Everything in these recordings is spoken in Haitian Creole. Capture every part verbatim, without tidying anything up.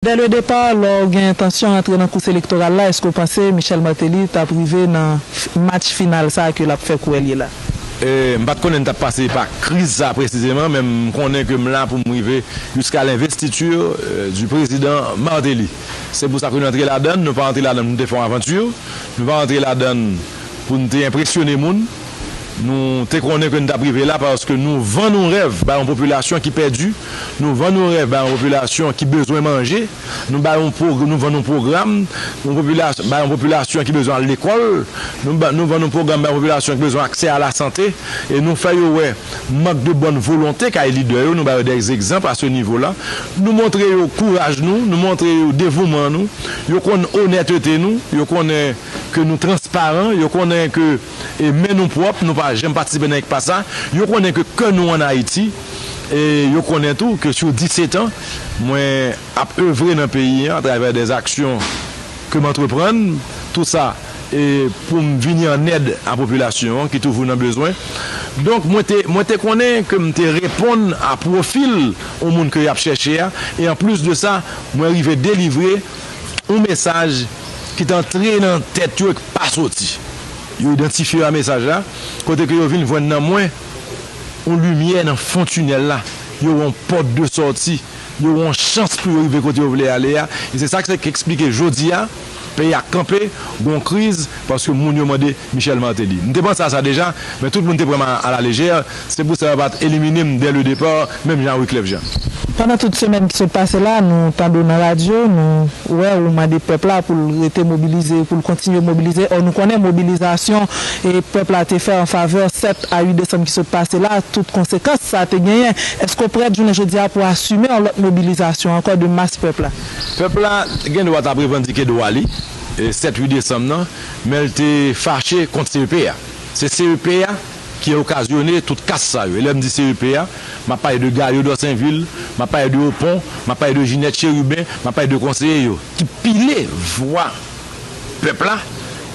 Dès le départ, lè w gen entansyon antre nan kous elektoral la, èske w panse Michel Martelly t ap rive nan f- match final sa a ke l ap fè kourè l ye la? E, m pa t konnen n t ap pase pa kriz sa a presizeman, men m konnen ke m la pou m rive jusqu'à l'investiture euh, du président Martelly. Se pou sa ke nou antre ladan l, nou pa antre ladan l pou nou te fè yon avanti, nou pa antre ladan l pou nou te enpresyone moun. Nou te konnen ke nou t ap rive la paske nou vann yon rèv bay yon popilasyon ki pèdi, nou vann yon rèv bay yon popilasyon ki bezwen manje, nou bay yon pwog- nou vann yon pwogram yon popilasyon, bay yon popilasyon ki bezwen al lekòl, nou, ba- nou vann yon pwogram bay yon popilasyon ki bezwen aksè a lasante, e nou fè yo wè mank de bòn volonte kay lidè yo, nou ba yo dè egzanp a se nivo la. Nou montre yo kouraj nou, nou montre yo devouman nou, yo konn onètete nou, yo konnen ke nou transparan, yo konnen ke e men nou pwòp, nou pa janm patisipe nan ekpa sa. Yo konnen ke kè nou ann Ayiti, e yo konnen tou ke sou disetan, mwen ap evre nan peyi an atravè dè aksyon ke m antreprann, tou sa e pou m vini an èd a popilasyon an ki toujou nan bezwen. Donk, mwen te, mwen te konnen ke m te reponn a pwofil yon moun ke y ap chèche a, e anplis de sa, mwen rive delivre yon mesaj ki t antre nan tèt yo e k pa soti. Yo idantifye yo a mesaj la, kote ke yo vin jwenn nan mwen yon limyè nan fon tinèl la, yo wè yon pòt de sòti, yo wè yon chans pou yo rive kote yo vle ale a. E se sa k eksplike jodi a, peyi a kanpe, gon kriz, paske moun yo mande Michel Martelly. M te panse a sa deja, men tout moun te pran m a la lejè. Se pou sa yo pa t elimine m dès le départ, menm jan a Wyclef Jean. Pandan tout semèn ki sot pase la, nou tande w nan radyo, nou wè ou mande pèp la pou l rete mobilize, pou l kontinye mobilize. Ò, nou konnen mobilizasyon e pèp la te fè an favè sèt a uit desanm ki sot pase la, tout konsekans sa te genyen. Èske w prèt jounen jodi a pou asime yon lòt mobilizasyon ankò de mas pèp la? Pèp la gen dwa t ap revandike dwa li e sèt uit desanm nan, men l te fache kont C E P a. Se C E P a ki okazyone tout kas sa yo. E lè m di C E P a, m ap pale de Gayo Dorsenvil, m ap pale de Opon, m ap pale de Jinèt Cheriben, m ap pale de konseye yo ki pile vwa pèp la,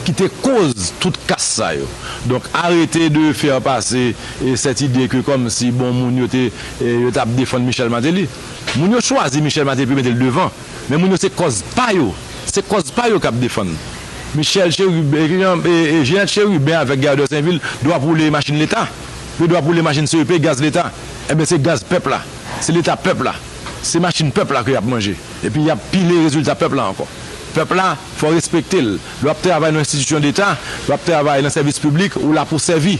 ki te koz tout kas sa yo. Donk, arete de fè pase e sèt ide ke kòmsi bon moun yo te e, yo t ap defann Michel Martelly. Moun yo chwazi Michel Martelly pou mete l devan. Men moun yo se kòz pa yo. Se kòz pa yo k ap defann. Michel Cheriben, e, e, e, Jeannette Cheriben avèk Gaillard Dorsenvil dwe ap woule machin Leta. Yo dwe ap woule machin C E P, gaz Leta. Enben, se gaz pèp la. Se Leta pèp la. Se machin pèp la ke y ap manje. Epi y ap pile rezilta pèp la ankò. Pèp la, fò w respekte l. Lè w ap travay nan enstitisyon deta, lè w ap travay nan sèvis piblik, ou la pou sèvi.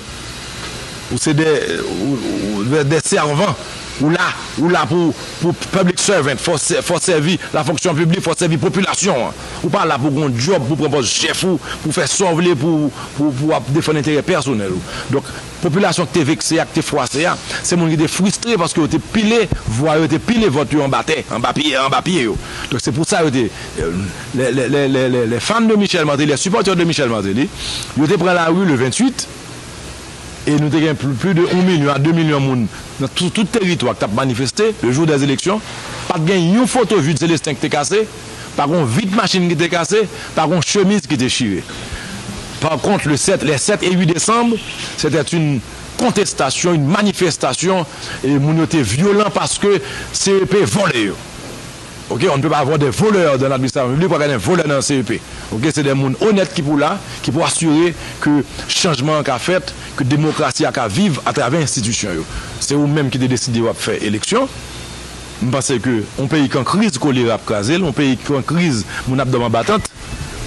Ou se de, ou, ou, de, de sèvan. Ou la, ou la pou, pou public servant. Fò, fò sèvi la fonksyon piblik, fò sèvi popilasyon an. Ou pa la pou gon djòb, pou pran pòz chèf ou, pou fè sa w vle, pou, pou, pou ap defann enterè pèsonèl ou. Donk, popilasyon ki te vekse a, ki te fwase a, se moun ki te fristre paske yo te pile vwa yo, te pile vòt yo anba tè, anba pye, anba pye yo. Donk, se pou sa yo te, euh, les, les, les, les, les fans de Michel Martelly, les supporters de Michel Martelly, yo te pran lari le venntuit, e nou te gen pli, pli de yon milyon a de milyon moun nan tout, tout teritwa ki t ap manifeste le jou dè eleksyon. Pa t gen yon foto Jude Célestin ki te kase, pa gon vit machin ki te kase, pa gon chemiz ki te chire. Par contre, le sept, les sept et huit décembre, c'était une contestation, une manifestation, e moun yo te vyolan paske C E P vòlè yo. Ok, on ne peut pas avoir des voleurs dans l'administration publique, pa gen volè nan C E P. Ok, se de moun onèt ki pou la, ki pou asire ke chanjman an ka fèt, ke demokrasi a ka viv atravè enstitisyon yo. Se ou menm ki te deside w ap fè eleksyon. M panse ke yon peyi k an kriz kolera ap kraze l, yon peyi k an kriz moun ap dòmi anba tant,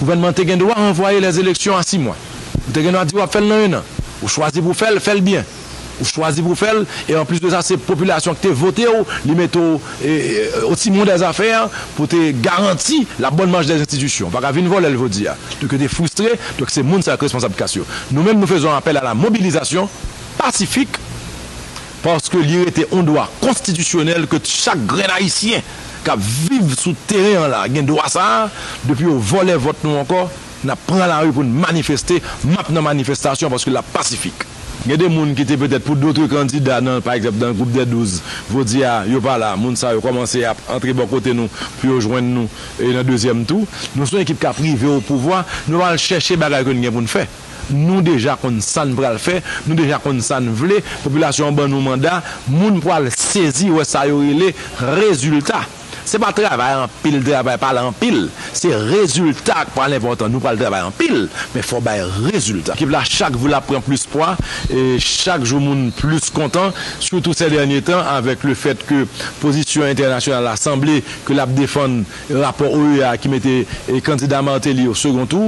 gouvènman an te gen dwa ranvwaye lèzeleksyon a sis mwa. Ou te gen dwa di w ap fè l nan en an. Ou chwazi pou w fè l, fè l byen. Ou chwazi pou w fè l, e anplis de sa, se popilasyon ki te vote w, li mete w e, e, au timon des affaires pou te garanti la bonne marche des institutions. Ou pa ka vin vòlè l jodi a. Donk, yo te fristre, donk se moun sa yo k responsab kas yo. Nou menm, nou faisons appel à la mobilisation pacifique, paske li rete yon dwa konstitisyonèl ke chak grenn Ayisyen k ap viv sou teren an la gen dwa sa a, depi yo vòlè vòt nou ankò, n ap pran lari pou n manifeste, m ap nan manifestasyon paske l ap pasifik. Gen de moun ki te petèt pou dotre kandida nan, pa egzanp, nan gwoup dè douz, jodi a, yo pa la, moun sa yo kòmanse ap antre bò kote nou pou yo jwenn nou e nan dezyèm tou. Nou se yon ekip k ap rive o pouvwa, nou pa al chèche bagay ke n gen pou n fè. Nou deja konn sa n pral fè, nou deja konn sa n vle, popilasyon an ban nou manda, moun pral sezi wè sa yo rele rezilta. Se pa travay anpil, travay pale anpil. Se rezilta k pral enpòtan. Nou pral travay anpil, men fò bay rezilta. Ekip la, chak jou, l ap pran plis pwa, e chak jou, moun plis kontan, sitou sè dènye tan, avèk le fèt ke pozisyon entènasyonal la sanble ke l ap defann rapò O E A ki mete, e, kandida Martelly o segon tou.